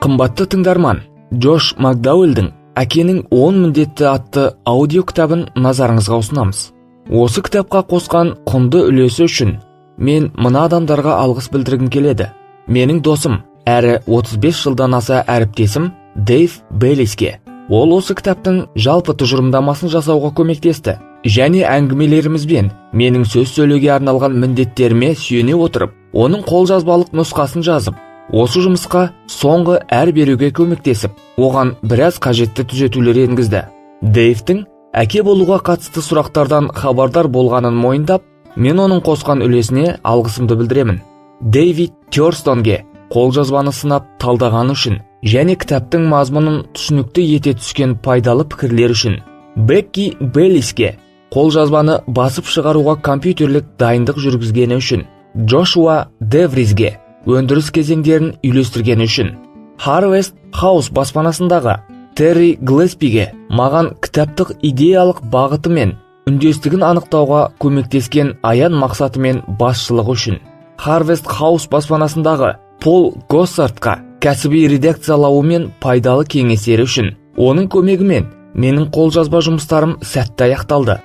Қымбатты тыңдарман, Джош Макдауэлдің «Әкенің 10 міндеті» атты аудио кітабын назарыңызға ұсынамыз. Осы кітапқа қосқан құнды үлесі үшін мен мына адамдарға алғыс білдіргім келеді. Менің досым әрі 35 жылдан аса әріптесім Дэйв Беллиске. Ол осы кітаптың жалпы тұжырымдамасын жасауға көмектесті және әңгімелерімізбен менің сөз сөйлеуге арналған міндеттеріме сүйене отырып, оның қолжазбалық нұсқасын жазып, осы жұмысқа соңғы әр беруге көмектесіп, оған біраз қажетті түзетулер енгізді. Дэйвтің әке болуға қатысты сұрақтардан хабардар болғанын мойындап, мен оның қосқан үлесіне алғысымды білдіремін. Дэвид Терстонге қолжазбаны сынап талдағаны үшін және кітаптың мазмұнын түсінікті ете түскен пайдалы пікірлер үшін. Бекки Беллиске қолжазбаны басып шығаруға компьютерлік дайындық жүргізгені үшін. Джошуа Девризге өндіріс кезеңдерін үйлестіргені үшін. Harvest House баспанасындағы Терри Глеспиге маған кітаптық идеялық бағыты мен үндестігін анықтауға көмектескен аян мақсаты мен басшылығы үшін. Harvest House баспанасындағы Пол Госсартқа кәсіби редакциялауы мен пайдалы кеңестері үшін. Оның көмегімен менің қолжазба жұмыстарым сәтті аяқталды.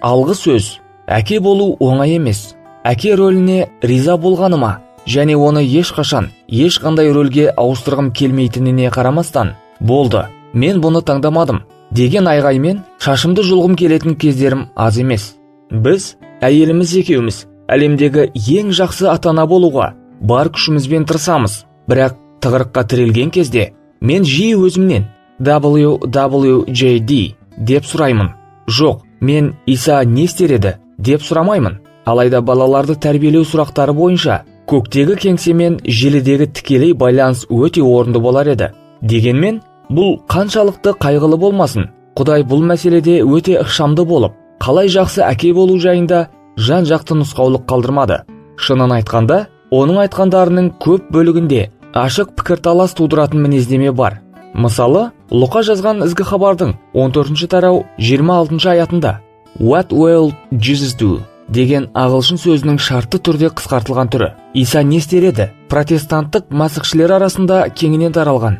Алғы сөз. Әке болу оңай емес. Әке рөліне риза болғаныма және оны ешқашан ешқандай рөлге ауыстырғым келмейтініне қарамастан, «Болды, мен бұны таңдамадым» деген айғаймен шашымды жұлғым келетін кездерім аз емес. Біз әйеліміз екеуміз әлемдегі ең жақсы ата ана болуға бар күшімізбен тырысамыз, бірақ тығырыққа тірелген кезде мен жиі өзімнен WWJD деп сұраймын. Жоқ, мен «Иса не істер еді?» деп сұрамаймын. Алайда балаларды тәрбиелеу сұрақтары бойынша көктегі кеңсемен желідегі тікелей байланыс өте орынды болар еді. Дегенмен бұл қаншалықты қайғылы болмасын, Құдай бұл мәселеде өте ықшамды болып, қалай жақсы әке болу жайында жан жақты нұсқаулық қалдырмады. Шынын айтқанда, оның айтқандарының көп бөлігінде ашық пікірталас тудыратын мінездеме бар. Мысалы, Лұқа жазған ізгі хабардың 14 тарау 26 аятында «What will Jesus do?» деген ағылшын сөзінің шартты түрде қысқартылған түрі «Иса не істер еді?» протестанттық мәсіхшілер арасында кеңінен таралған.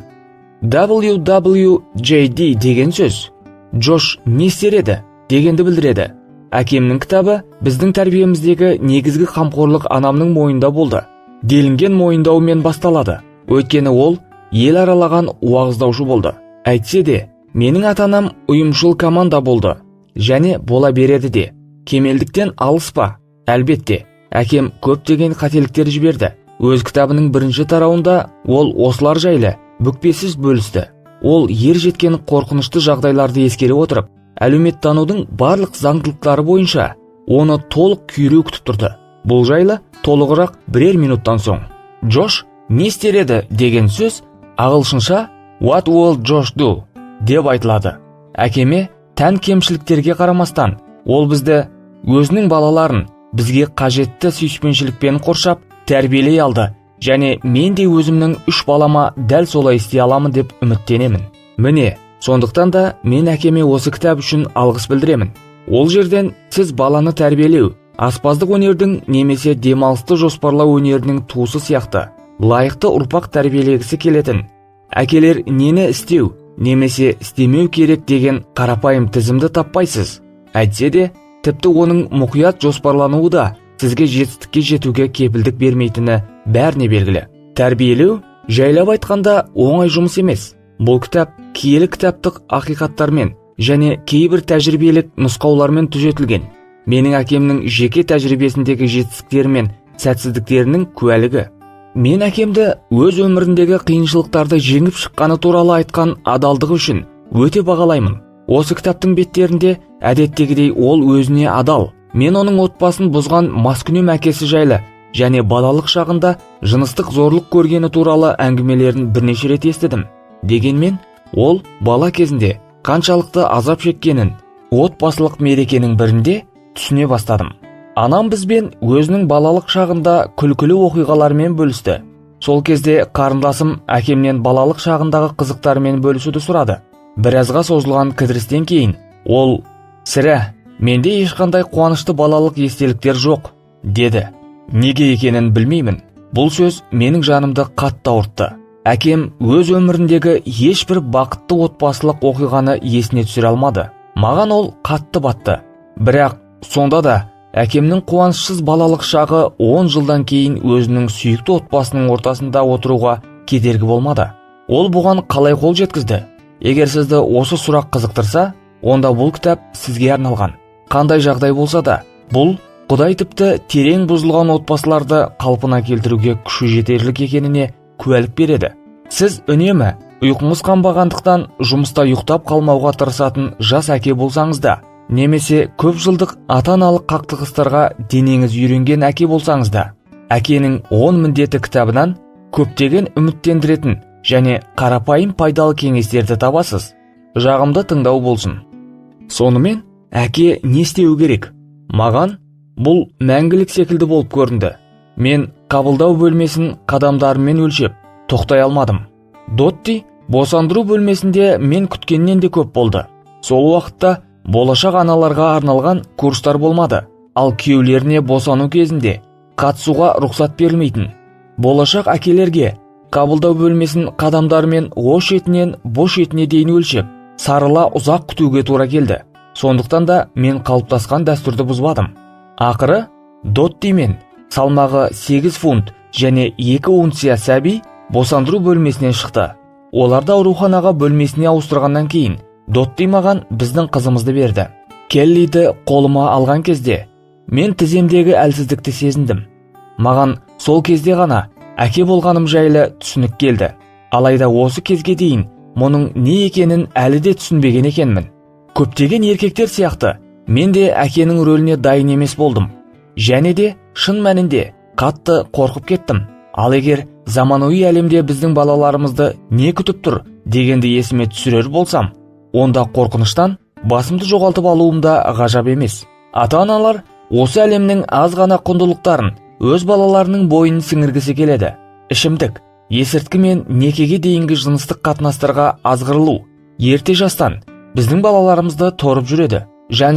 WWJD деген сөз «Джош не істер еді?» дегенді білдіреді. Әкемнің кітабы «Біздің тәрбиеміздегі негізгі қамқорлық анамның мойнында болды» делінген мойындаумен басталады, өйткені ол ел аралаған уағыздаушы болды. Әйтсе де, менің ата анам ұйымшыл команда болды және бола береді де. Кемелдіктен алыс па? Әлбетте, әкем көптеген қателіктер жіберді. Өз кітабының бірінші тарауында ол осылар жайлы бүкпесіз бөлісті. Ол ер жеткен қорқынышты жағдайларды ескере отырып, әлеуметтанудың барлық заңдылықтары бойынша оны толық күйреу күтіп тұрды. Бұл жайлы толығырақ бірер минуттан соң. «Джош не істер еді» деген сөз ағылшынша «What will Josh do?» деп айтылады. Әкеме тән кемшіліктерге қарамастан, ол бізді, өзінің балаларын, бізге қажетті сүйіспеншілікпен қоршап тәрбиелей алды және мен де өзімнің үш балама дәл солай істей аламын деп үміттенемін. Міне, сондықтан да мен әкеме осы кітап үшін алғыс білдіремін. Ол жерден сіз баланы тәрбиелеу аспаздық өнердің немесе демалысты жоспарлау өнерінің туысы сияқты лайықты ұрпақ тәрбиелегісі келетін әкелер нені істеу немесе істемеу керек деген қарапайым тізімді таппайсыз. Әйтсе де, тіпті оның мұқият жоспарлануы да сізге жетістікке жетуге кепілдік бермейтіні бәріне белгілі. Тәрбиелеу, жайлап айтқанда, оңай жұмыс емес. Бұл кітап киелі кітаптық ақиқаттармен және кейбір тәжірибелік нұсқаулармен түзетілген менің әкемнің жеке тәжірибесіндегі жетістіктері мен сәтсіздіктерінің куәлігі. Мен әкемді өз өміріндегі қиыншылықтарды жеңіп шыққаны туралы айтқан адалдығы үшін өте бағалаймын. Осы кітаптың беттерінде әдеттегідей ол өзіне адал. Мен оның отбасын бұзған маскүнем әкесі жайлы және балалық шағында жыныстық зорлық көргені туралы әңгімелерін бірнеше рет естідім. Дегенмен ол бала кезінде қаншалықты азап шеккенін отбасылық мерекенің бірінде түсіне бастадым. Анам бізбен өзінің балалық шағында күлкілі оқиғалармен бөлісті. Сол кезде қарындасым әкемнен балалық шағындағы қызықтарымен бөлісуді сұрады. Біразға созылған кідірістен кейін ол: «Сірә, менде ешқандай қуанышты балалық естеліктер жоқ», – деді. Неге екенін білмеймін, бұл сөз менің жанымды қатты ауыртты. Әкем өз өміріндегі ешбір бақытты отбасылық оқиғаны есіне түсіре алмады. Маған ол қатты батты. Бірақ сонда да әкемнің қуанышсыз балалық шағы 10 жылдан кейін өзінің сүйікті отбасының ортасында отыруға кедергі болмады. Ол бұған қалай қол жеткізді? Егер сізді осы сұрақ қызықтырса, онда бұл кітап сізге арналған. Қандай жағдай болса да, бұл Құдай тіпті терең бұзылған отбасыларды қалпына келтіруге күші жетерлік екеніне куәлік береді. Сіз үнемі ұйқыңыз қанбағандықтан жұмыста ұйықтап қалмауға тырысатын жас әке болсаңыз да, немесе көп жылдық ата-аналық қақтығыстарға денеңіз үйренген әке болсаңыз да, «Әкенің 10 міндеті» кітабынан көптеген үміттендіретін және қарапайым пайдалы кеңестерді табасыз. Жағымды тыңдау болсын. Сонымен, әке не істеуі керек? Маған бұл мәңгілік секілді болып көрінді. Мен қабылдау бөлмесін қадамдарыммен өлшеп, тоқтай алмадым. Дотти босандыру бөлмесінде мен күткеннен де көп болды. Сол уақытта болашақ аналарға арналған курстар болмады, ал күйеулеріне босану кезінде қатысуға рұқсат берілмейтін. Болашақ әкелерге қабылдау бөлмесін қадамдарымен о шетінен бұ шетіне дейін өлшеп, сарыла ұзақ күтуге тура келді. Сондықтан да мен қалыптасқан дәстүрді бұзбадым. Ақыры Дотти мен салмағы 8 фунт және 2 унция сәби босандыру бөлмесінен шықты. Оларды ауруханаға бөлмесіне ауыстырғаннан кейін Дотти маған біздің қызымызды берді. Келлиді қолыма алған кезде мен тіземдегі әлсіздікті сезіндім. Маған сол кезде ғана әке болғаным жайлы түсінік келді. Алайда осы кезге дейін мұның не екенін әлі де түсінбеген екенмін. Көптеген еркектер сияқты мен де әкенің рөліне дайын емес болдым. Және де шын мәнінде қатты қорқып кеттім. Ал егер заманауи әлемде біздің балаларымызды не күтіп тұр дегенді есіме түсірер болсам, онда қорқыныштан басымды жоғалтып алуым да ғажап емес. Ата-аналар осы әлемнің аз ғана құндылықтарын өз балаларының бойын сіңіргісі келеді. Ішімдік, есірткі мен некеге дейінгі жыныстық қатынастарға азғырылу ерте жастан біздің балаларымызды торып жүреді. Жан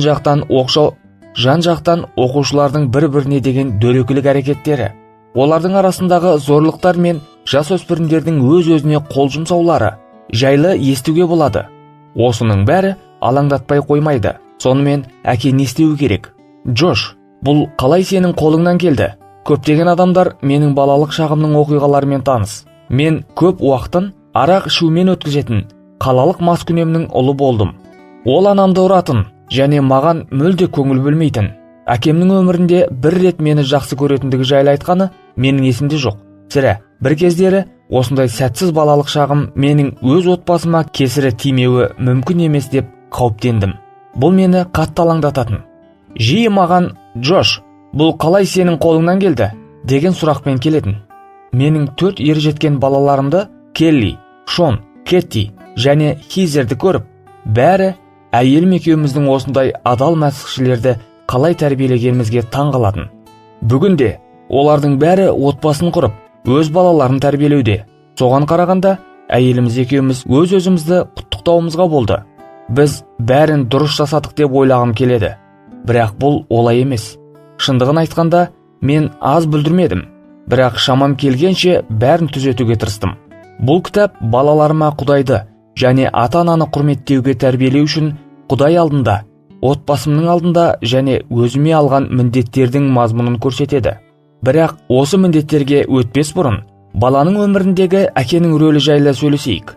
жақтан оқушылардың бір-біріне деген дөрекілік әрекеттері, олардың арасындағы зорлықтар мен жасөспірімдердің өз-өзіне қол жұмсаулары жайлы естуге болады. Осының бәрі алаңдатпай қоймайды. Сонымен, әке не істеуі керек? Джош, бұл қалай сенің қолыңнан келді? Көптеген адамдар менің балалық шағымның оқиғаларымен таныс. Мен көп уақытын арақ ішумен өткізетін қалалық маскүнемнің ұлы болдым. Ол анамды ұратын және маған мүлде көңіл бөлмейтін. Әкемнің өмірінде бір рет мені жақсы көретіндігі жайлы айтқаны менің есімде жоқ. Сірә, бір кездері осындай сәтсіз балалық шағым менің өз отбасыма кесірі тимеуі мүмкін емес деп қауіптендім. Бұл мені қатты алаңдататын. Жиі маған: «Джош, бұл қалай сенің қолыңнан келді?» деген сұрақпен келетін. Менің төрт ержеткен балаларымды, Келли, Шон, Кетти және Хизерді көріп, бәрі әйелім екеуміздің осындай адал мәсіхшілерді қалай тәрбиелегенімізге таң қалатын. Бүгінде олардың бәрі отбасын құрып, өз балаларын тәрбиелеуде. Соған қарағанда, әйеліміз екеуміз өз өзімізді құттықтауымызға болды. Біз бәрін дұрыс жасадық деп ойлағым келеді, бірақ бұл олай емес. Шындығын айтқанда, мен аз бүлдірмедім, бірақ шамам келгенше бәрін түзетуге тырыстым. Бұл кітап балаларыма Құдайды және ата-ананы құрметтеуге тәрбиелеу үшін Құдай алдында, отбасымның алдында және өзіме алған міндеттердің мазмұнын көрсетеді. Бірақ осы міндеттерге өтпес бұрын баланың өміріндегі әкенің рөлі жайлы сөйлесейік.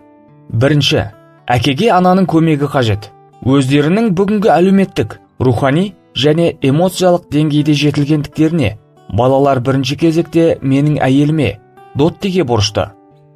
Бірінші, әкеге ананың көмегі қажет. Өздерінің бүгінгі әлеуметтік, рухани және эмоциялық деңгейде жетілгендіктеріне балалар бірінші кезекте менің әйеліме, Доттиге борышты.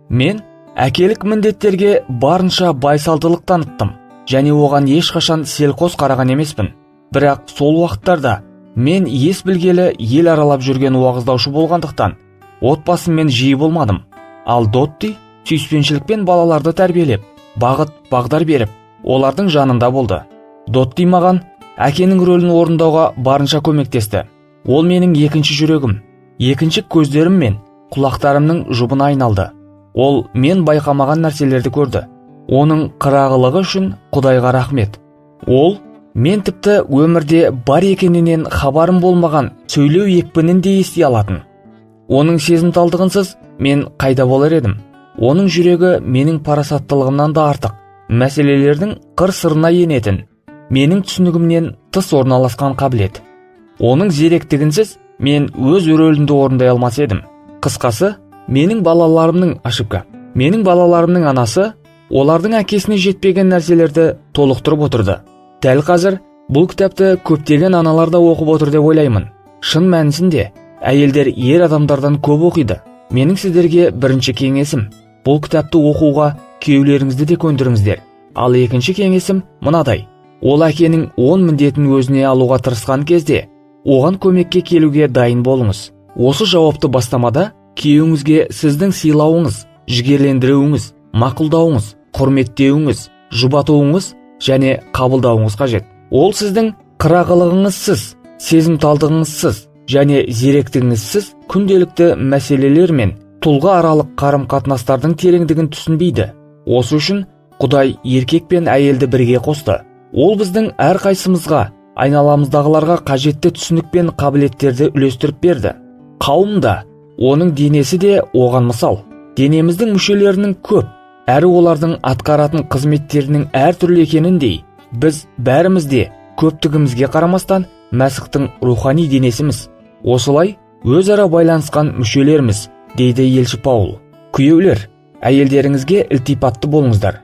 Мен әкелік міндеттерге барынша байсалдылық таныттым және оған ешқашан селқос қараған емеспін. Бірақ сол уақыттарда мен ес білгелі ел аралап жүрген уағыздаушы болғандықтан, отбасыммен жиі болмадым. Ал Дотти сүйіспеншілікпен балаларды тәрбиелеп, бағыт бағдар беріп, олардың жанында болды. Дотти маған әкенің рөлін орындауға барынша көмектесті. Ол менің екінші жүрегім, екінші көздерім мен құлақтарымның жұбына айналды. Ол мен байқамаған нәрселерді көрді. Оның қырағылығы үшін Құдайға рахмет. Ол мен тіпті өмірде бар екенінен хабарым болмаған сөйлеу екпінін де ести алатын. Оның сезімталдығынсыз мен қайда болар едім? Оның жүрегі менің парасаттылығымнан да артық, мәселелердің қыр-сырына енетін, менің түсінігімнен тыс орналасқан қабілет. Оның зеректігінсіз мен өз рөлімді орындай алмас едім. Қысқасы, менің балаларымның ошибка. Менің балаларымның анасы олардың әкесіне жетпеген нәрселерді толықтырып отырды. Дәл қазір бұл кітапты көптеген аналар да оқып отыр деп ойлаймын. Шын мәнісінде әйелдер ер адамдардан көп оқиды. Менің сіздерге бірінші кеңесім: бұл кітапты оқуға күйеулеріңізді де көндіріңіздер. Ал екінші кеңесім мынадай: ол әкенің 10 міндетін өзіне алуға тырысқан кезде, оған көмекке келуге дайын болыңыз. Осы жауапты бастамада күйеуіңізге сіздің сыйлауыңыз, жігерлендіруіңіз, мақұлдауыңыз, құрметтеуіңіз, жұбатуыңыз және қабылдауыңыз қажет. Ол сіздің қырағылығыңызсыз, сезімталдығыңызсыз және зеректігіңізсіз күнделікті мәселелер мен тұлға аралық қарым-қатынастардың тереңдігін түсінбейді. Осы үшін Құдай еркек пен әйелді бірге қосты. Ол біздің әрқайсымызға айналамыздағыларға қажетті түсінік пен қабілеттерді үлестіріп берді. Қауым да, оның денесі де оған мысал. Денеміздің мүшелерінің көп, әрі олардың атқаратын қызметтерінің әртүрлі екеніндей, біз бәріміз де көптігімізге қарамастан Мәсіхтің рухани денесіміз. Осылай өзара байланысқан мүшелерміз, дейді елші Паул. Күйеулер, әйелдеріңізге ілтипатты болыңыздар.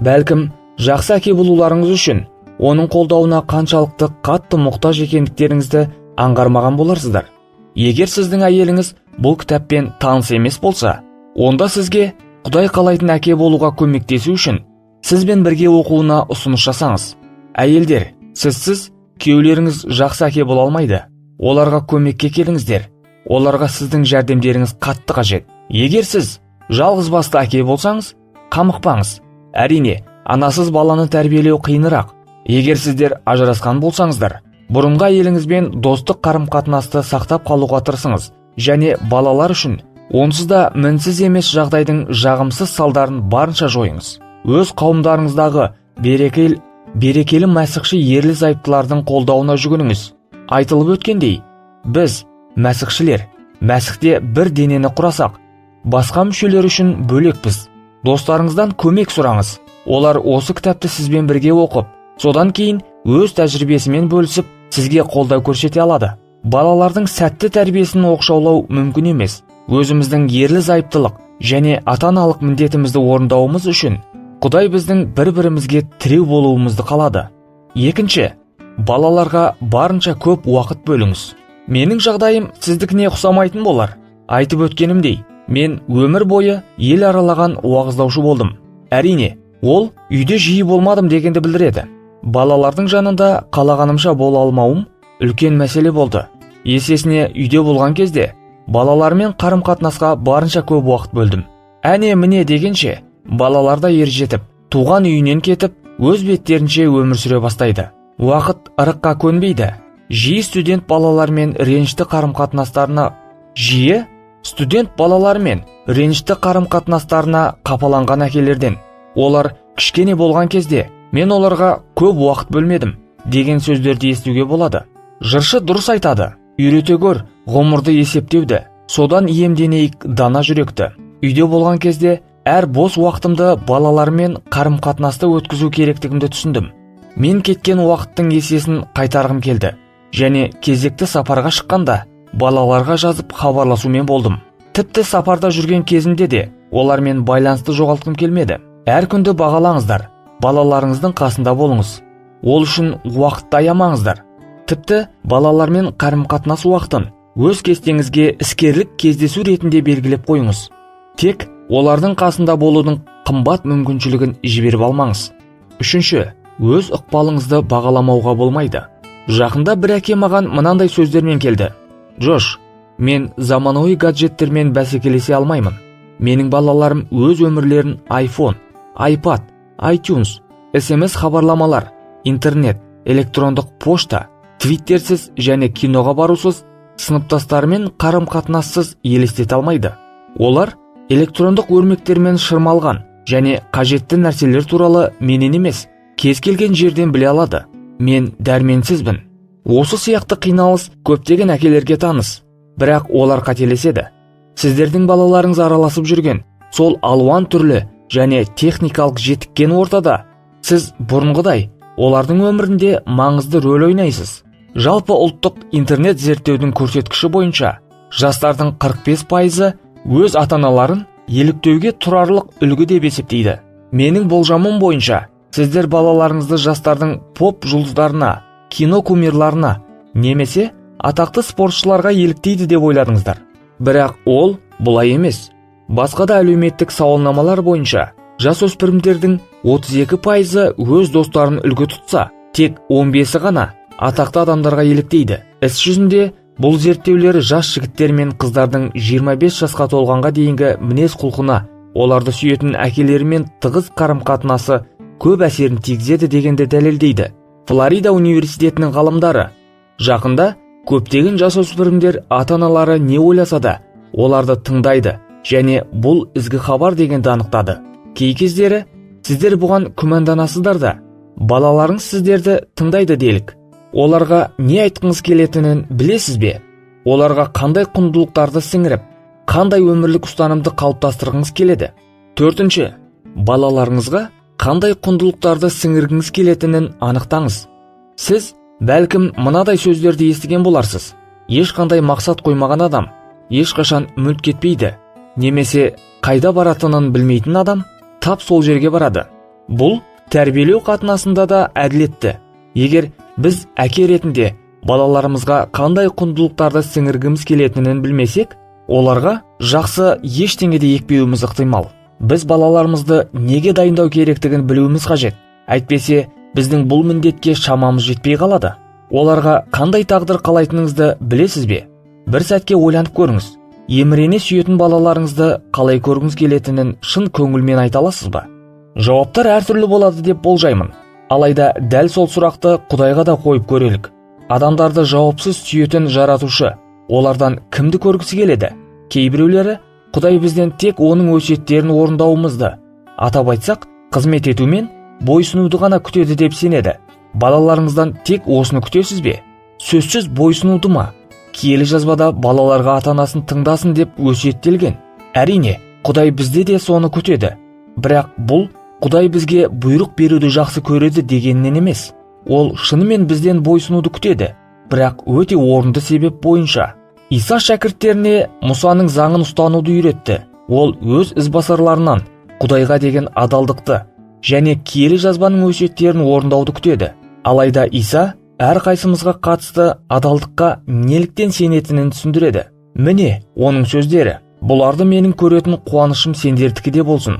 Бәлкім, жақсы әке болуларыңыз үшін оның қолдауына қаншалықты қатты мұқтаж екендіктеріңізді аңғармаған боларсыздар. Егер сіздің әйеліңіз бұл кітаппен таныс емес болса, онда сізге Құдай қалайтын әке болуға көмектесу үшін сізбен бірге оқуына ұсыныс жасаңыз. Әйелдер, сізсіз күйеулеріңіз жақсы әке бола алмайды. Оларға көмекке келіңіздер. Оларға сіздің жәрдемдеріңіз қатты қажет. Егер сіз жалғыз басты әке болсаңыз, қамықпаңыз. Әрине, анасыз баланы тәрбиелеу қиынырақ. Егер сіздер ажырасқан болсаңыздар, бұрынғы әйеліңізбен достық қарым-қатынасты сақтап қалуға тырысыңыз және балалар үшін онсыз да мінсіз емес жағдайдың жағымсыз салдарын барынша жойыңыз. Өз қауымдарыңыздағы берекелі мәсіхші ерлі зайыптылардың қолдауына жүгініңіз. Айтылып өткендей, біз, мәсіхшілер, Мәсіхте бір денені құрасақ, басқа мүшелер үшін бөлекпіз. Достарыңыздан көмек сұраңыз. Олар осы кітапты сізбен бірге оқып, содан кейін өз тәжірибесімен бөлісіп, сізге қолдау көрсете алады. Балалардың сәтті тәрбиесін оқшаулау мүмкін емес. Өзіміздің ерлі зайыптылық және ата-аналық міндетімізді орындауымыз үшін Құдай біздің бір-бірімізге тіреу болуымызды қалады. Екінші, балаларға барынша көп уақыт бөліңіз. Менің жағдайым сіздікіне ұқсамайтын болар. Айтып өткенімдей, мен өмір бойы ел аралаған уағыздаушы болдым. Әрине, ол үйде жиі болмадым дегенді білдіреді. Балалардың жанында қалағанымша бола алмауым үлкен мәселе болды. Есесіне үйде болған кезде балалармен қарым-қатынасқа барынша көп уақыт бөлдім. Әне міне дегенше, балалар да ер жетіп, туған үйінен кетіп, өз беттерінше өмір сүре бастайды. Уақыт ырыққа көнбейді. Жиі студент балалармен ренішті қарым-қатынастарына қапаланған әкелерден «Олар кішкене болған кезде мен оларға көп уақыт бөлмедім» деген сөздерді естуге болады. Жыршы дұрыс айтады: «Үйрете көр ғұмырды есептеуді, содан иемденейік дана жүректі». Үйде болған кезде әр бос уақытымды балалармен қарым-қатынаста өткізу керектігімді түсіндім. Мен кеткен уақыттың есесін қайтарғым келді және кезекті сапарға шыққанда балаларға жазып хабарласумен болдым. Тіпті сапарда жүрген кезімде де олармен байланысты жоғалтқым келмеді. Әр күнді бағалаңыздар, балаларыңыздың қасында болыңыз. Ол үшін уақытты аямаңыздар. Тіпті балалармен қарым-қатынас уақытын өз кестеңізге іскерлік кездесу ретінде белгілеп қойыңыз. Тек олардың қасында болудың қымбат мүмкіншілігін жіберіп алмаңыз. Үшінші, өз ықпалыңызды бағаламауға болмайды. Жақында бір әке маған мынандай сөздермен келді: «Джош, мен заманауи гаджеттермен бәсекелесе алмаймын. Менің балаларым өз өмірлерін iPhone, iPad, iTunes, SMS хабарламалар, интернет, электрондық пошта, твиттерсіз және киноға барусыз, сыныптастарымен қарым-қатынассыз елестете алмайды. Олар электрондық өрмектермен шырмалған және қажетті нәрселер туралы менен емес, кез келген жерден біле алады. Мен дәрменсізбін». Осы сияқты қиналыс көптеген әкелерге таныс, бірақ олар қателеседі. Сіздердің балаларыңыз араласып жүрген Сол алуан түрлі және техникалық жетіккен ортада сіз бұрынғыдай олардың өмірінде маңызды рөл ойнайсыз. Жалпы ұлттық интернет зерттеудің көрсеткіші бойынша жастардың 45%-ы өз ата-аналарын еліктеуге тұрарлық үлгі деп есептейді. Менің болжамым бойынша, сіздер балаларыңызды жастардың поп жұлдыздарына, кино кумирларына немесе атақты спортшыларға еліктейді деп ойладыңыздар. Бірақ ол бұлай емес. Басқа да әлеуметтік сауалнамалар бойынша жасөспірімдердің 32%-ы өз достарын үлгі тұтса, тек 15-і ғана атақты адамдарға еліктейді. Іс жүзінде бұл зерттеулер жас жігіттер мен қыздардың 25 жасқа толғанға дейінгі мінез құлқына оларды сүйетін әкелерімен тығыз қарым-қатынасы көп әсерін тигізеді дегенді дәлелдейді. Флорида университетінің ғалымдары жақында көптеген жасөспірімдер ата-аналары не ойласа да, оларды тыңдайды және бұл ізгі хабар дегенді анықтады. Кей кездері сіздер бұған күмәнданасыздар да, балаларыңыз сіздерді тыңдайды делік. Оларға не айтқыңыз келетінін білесіз бе? Оларға қандай құндылықтарды сіңіріп, қандай өмірлік ұстанымды қалыптастырғыңыз келеді? Төртінші, балаларыңызға қандай құндылықтарды сіңіргіңіз келетінін анықтаңыз. Сіз бәлкім мынадай сөздерді естіген боларсыз: «Ешқандай мақсат қоймаған адам ешқашан мүлт кетпейді» немесе «Қайда баратынын білмейтін адам тап сол жерге барады». Бұл тәрбиелеу қатынасында да әділетті. Егер біз әке ретінде балаларымызға қандай құндылықтарды сіңіргіміз келетінін білмесек, оларға жақсы ештеңе де екпеуіміз ықтимал. Біз балаларымызды неге дайындау керектігін білуіміз қажет, әйтпесе біздің бұл міндетке шамамыз жетпей қалады. Оларға қандай тағдыр қалайтыныңызды білесіз бе? Бір сәтке ойланып көріңіз. Емірене сүйетін балаларыңызды қалай көргіңіз келетінін шын көңілмен айта аласыз ба? Жауаптар әртүрлі болады деп болжаймын. Алайда дәл сол сұрақты Құдайға да қойып көрелік. Адамдарды жауапсыз сүйетін Жаратушы олардан кімді көргісі келеді? Кейбіреулері Құдай бізден тек оның өсиеттерін орындауымызды, атап айтсақ, қызмет ету мен бойсұнуды ғана күтеді деп сенеді. Балаларыңыздан тек осыны күтесіз бе? Сөзсіз бойсұнуды ма? Киелі жазбада балаларға ата-анасын тыңдасын деп өсиеттелген. Әрине, Құдай бізде де соны күтеді. Бірақ бұл Құдай бізге бұйрық беруді жақсы көреді дегеннен емес. Ол шынымен бізден бойсұнуды күтеді, бірақ өте орынды себеп бойынша. Иса шәкірттеріне Мұсаның заңын ұстануды үйретті. Ол өз ізбасарларынан Құдайға деген адалдықты және киелі жазбаның өсиеттерін орындауды күтеді. Алайда Иса әрқайсымызға қатысты адалдыққа неліктен сенетінін түсіндіреді. Міне оның сөздері: «Бұларды менің көретін қуанышым сендердікі де болсын,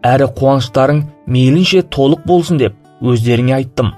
әрі қуаныштарың мейлінше толық болсын деп өздеріңе айттым».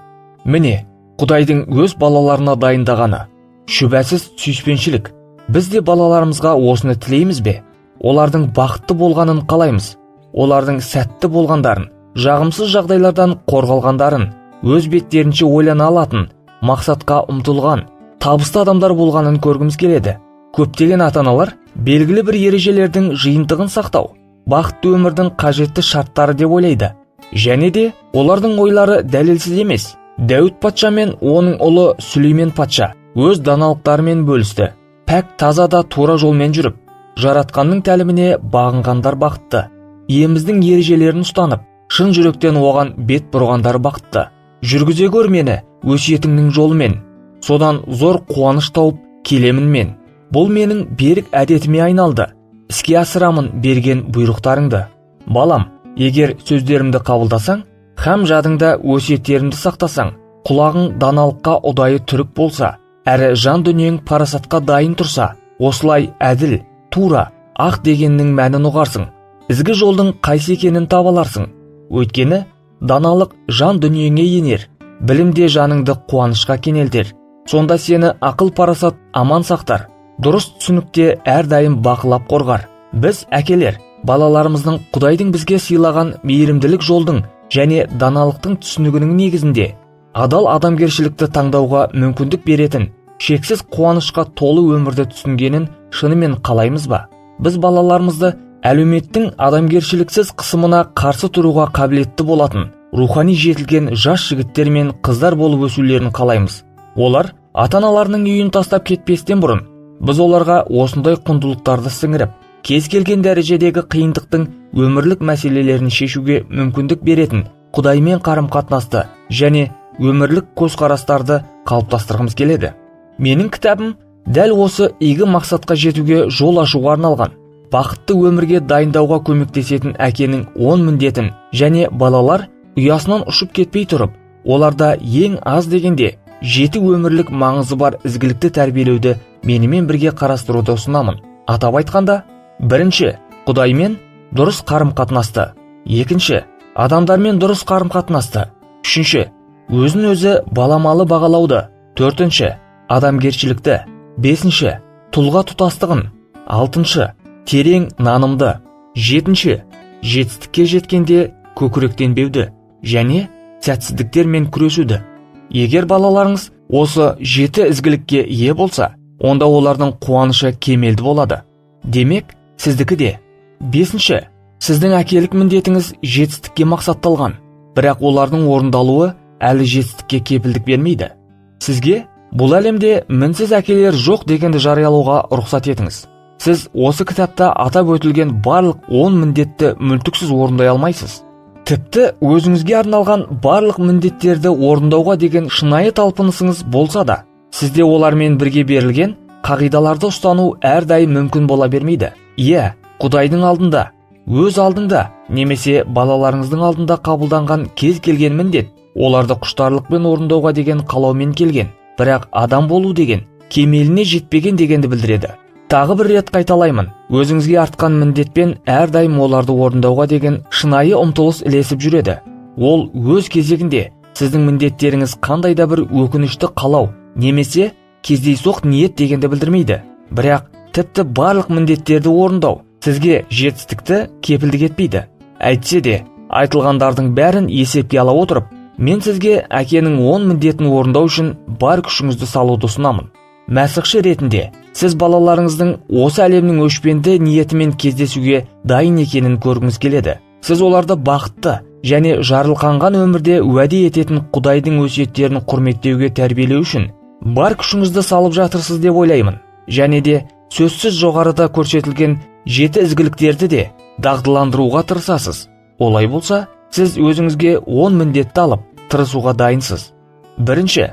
Міне, Құдайдың өз балаларына дайындағаны шүбәсіз сүйіспеншілік. Біз де балаларымызға осыны тілейміз бе? Олардың бақытты болғанын қалаймыз. Олардың сәтті болғандарын, жағымсыз жағдайлардан қорғалғандарын, өз беттерінше ойлана алатын, мақсатқа ұмтылған, табысты адамдар болғанын көргіміз келеді. Көптеген ата-аналар белгілі бір ережелердің жиынтығын сақтау бақытты өмірдің қажетті шарттары деп ойлайды. Және де олардың ойлары дәлелсіз емес. Дәуіт патша мен оның ұлы Сүлеймен патша өз даналықтарымен бөлісті: «Пәк, таза да тура жолмен жүріп, Жаратқанның тәліміне бағынғандар бақытты. Иеміздің ережелерін ұстанып, шын жүректен оған бет бұрғандар бақытты. Жүргізе көр мені өсиетіңнің жолымен, содан зор қуаныш тауып келемін мен. Бұл менің берік әдетіме айналды, іске асырамын берген бұйрықтарыңды. Балам, егер сөздерімді қабылдасаң, һәм жадыңда өсиеттерімді сақтасаң, құлағың даналыққа ұдайы түрік болса, әрі жан дүниең парасатқа дайын тұрса, осылай әділ, тура, ақ дегеннің мәнін ұғарсың, ізгі жолдың қайсы екенін таба аларсың. Өйткені даналық жан дүниеңе енер, білім де жаныңды қуанышқа кенелтер. Сонда сені ақыл парасат аман сақтар, дұрыс түсінікте әрдайым бақылап қорғар». Біз, әкелер, балаларымыздың Құдайдың бізге сыйлаған мейірімділік жолдың және даналықтың түсінігінің негізінде адал адамгершілікті таңдауға мүмкіндік беретін шексіз қуанышқа толы өмірді түсінгенін шынымен қалаймыз ба? Біз балаларымызды әлеуметтің адамгершіліксіз қысымына қарсы тұруға қабілетті болатын рухани жетілген жас жігіттер мен қыздар болып өсулерін қалаймыз. Олар ата аналарының үйін тастап кетпестен бұрын біз оларға осындай құндылықтарды сіңіріп, Кез келген дәрежедегі қиындықтың өмірлік мәселелерін шешуге мүмкіндік беретін Құдаймен қарым-қатынасты және өмірлік көзқарастарды қалыптастырғымыз келеді. Менің кітабым дәл осы игі мақсатқа жетуге жол ашуға арналған. Бақытты өмірге дайындауға көмектесетін әкенің 10 міндетін және балалар ұясынан ұшып кетпей тұрып, оларда ең аз дегенде 7 өмірлік маңызы бар ізгілікті тәрбиелеуді менімен бірге қарастыруды ұсынамын. Атап айтқанда, бірінші, Құдаймен дұрыс қарым-қатынасты, екінші, адамдармен дұрыс қарым-қатынасты, үшінші, өзін өзі баламалы бағалауды, төртінші, адамгершілікті, бесінші, тұлға тұтастығын, алтыншы, терең нанымды, жетінші, жетістікке жеткенде көкіректенбеуді және сәтсіздіктермен күресуді. Егер балаларыңыз осы 7 ізгілікке ие болса, онда олардың қуанышы кемелді болады. Демек, сіздікі де. Бесінші, сіздің әкелік міндетіңіз жетістікке мақсатталған, бірақ олардың орындалуы әлі жетістікке кепілдік бермейді. Сізге бұл әлемде мінсіз әкелер жоқ дегенді жариялауға рұқсат етіңіз. Сіз осы кітапта атап өтілген барлық 10 міндетті мүлтіксіз орындай алмайсыз. Тіпті өзіңізге арналған барлық міндеттерді орындауға деген шынайы талпынысыңыз болса да, сізде олармен бірге берілген қағидаларды ұстану әрдайым мүмкін бола бермейді. Иә, Құдайдың алдында, өз алдыңда немесе балаларыңыздың алдында қабылданған кез келген міндет оларды құштарлықпен орындауға деген қалаумен келген, бірақ адам болу деген кемеліне жетпеген дегенді білдіреді. Тағы бір рет қайталаймын, өзіңізге артқан міндетпен әрдайым оларды орындауға деген шынайы ұмтылыс ілесіп жүреді. Ол өз кезегінде сіздің міндеттеріңіз қандай да бір өкінішті қалау немесе кездейсоқ ниет дегенді білдірмейді. Бірақ тіпті барлық міндеттерді орындау сізге жетістікті кепілдік етпейді. Әйтсе де, айтылғандардың бәрін есепке ала отырып, мен сізге әкенің 10 міндетін орындау үшін бар күшіңізді салуды ұсынамын. Мәсіхші ретінде сіз балаларыңыздың осы әлемнің өшпенді ниетімен кездесуге дайын екенін көргіңіз келеді. Сіз оларды бақытты және жарылқанған өмірде уәде ететін Құдайдың өсиеттерін құрметтеуге тәрбиелеу үшін бар күшіңізді салып жатырсыз деп ойлаймын. Және де сөзсіз жоғарыда көрсетілген 7 ізгіліктерді де дағдыландыруға тырысасыз. Олай болса, сіз өзіңізге 10 міндетті алып, тырысуға дайынсыз. Бірінші,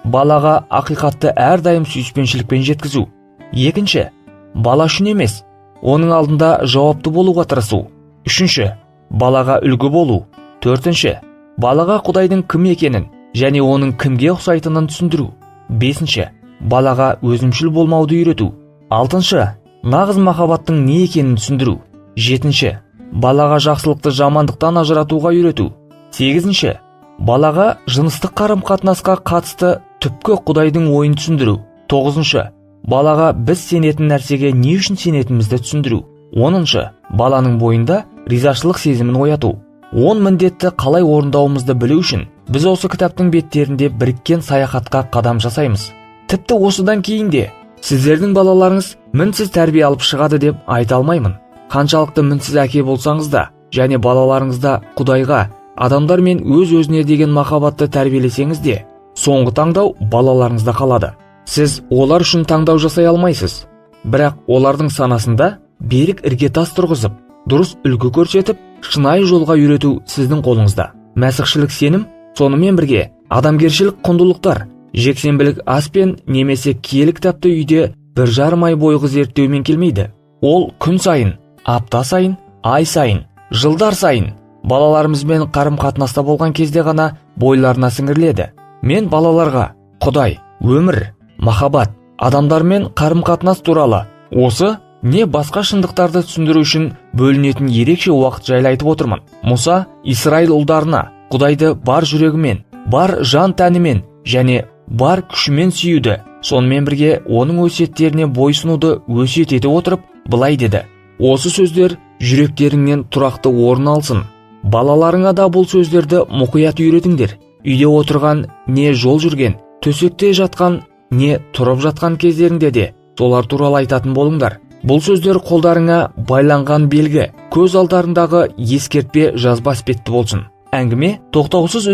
балаға ақиқатты әрдайым сүйіспеншілікпен жеткізу. Екінші, бала үшін емес, оның алдында жауапты болуға тырысу. Үшінші, балаға үлгі болу. Төртінші, балаға Құдайдың кім екенін және оның кімге ұқсайтынын түсіндіру. Бесінші, балаға өзімшіл болмауды үйрету. Алтыншы, нағыз махаббаттың не екенін түсіндіру. Жетінші, балаға жақсылықты жамандықтан ажыратуға үйрету. Сегізінші, балаға жыныстық қарым-қатынасқа қатысты түпкі Құдайдың ойын түсіндіру. Тоғызыншы, балаға біз сенетін нәрсеге не үшін сенетінімізді түсіндіру. Оныншы, баланың бойында ризашылық сезімін ояту. 10 міндетті қалай орындауымызды білу үшін біз осы кітаптың беттерінде біріккен саяхатқа қадам жасаймыз. Тіпті осыдан кейін де сіздердің балаларыңыз мінсіз тәрбие алып шығады деп айта алмаймын. Қаншалықты мінсіз әке болсаңыз да және балаларыңызда Құдайға, адамдар мен өз-өзіне деген махаббатты тәрбиелесеңіз де, соңғы таңдау балаларыңызда қалады. Сіз олар үшін таңдау жасай алмайсыз, бірақ олардың санасында берік іргетас тұрғызып, дұрыс үлгі көрсетіп, шынайы жолға үйрету сіздің қолыңызда. Мәсіхшілік сенім, сонымен бірге адамгершілік құндылықтар жексенбілік аспен немесе киелі кітапты үйде 1,5 ай бойғы зерттеумен келмейді. Ол күн сайын, апта сайын, ай сайын, жылдар сайын балаларымызбен қарым-қатынаста болған кезде ғана бойларына сіңіріледі. Мен балаларға Құдай, өмір, махаббат, адамдармен қарым-қатынас туралы осы не басқа шындықтарды түсіндіру үшін бөлінетін ерекше уақыт жайлы айтып отырмын. Мұса Израиль ұлдарына Құдайды бар жүрегімен, бар жан тәнімен және бар күшімен сүюді, сонымен бірге оның өсиеттеріне бойсұнуды өсиет ете отырып, былай деді: «Осы сөздер жүректеріңнен тұрақты орын алсын. Балаларыңа да бұл сөздерді мұқият үйретіңдер. Үйде отырған, не жол жүрген, төсекте жатқан, не тұрып жатқан кездеріңде де солар туралы айтатын болыңдар. Бұл сөздер қолдарыңа байланған белгі, көз алдарындағы ескертпе жазба іспетті болсын». Әңгіме тоқтаусыз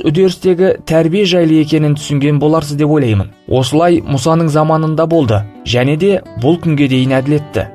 үдерістегі тәрбие жайлы екенін түсінген боларсыз деп ойлаймын. Осылай Мұсаның заманында болды және де бұл күнге дейін әділетті.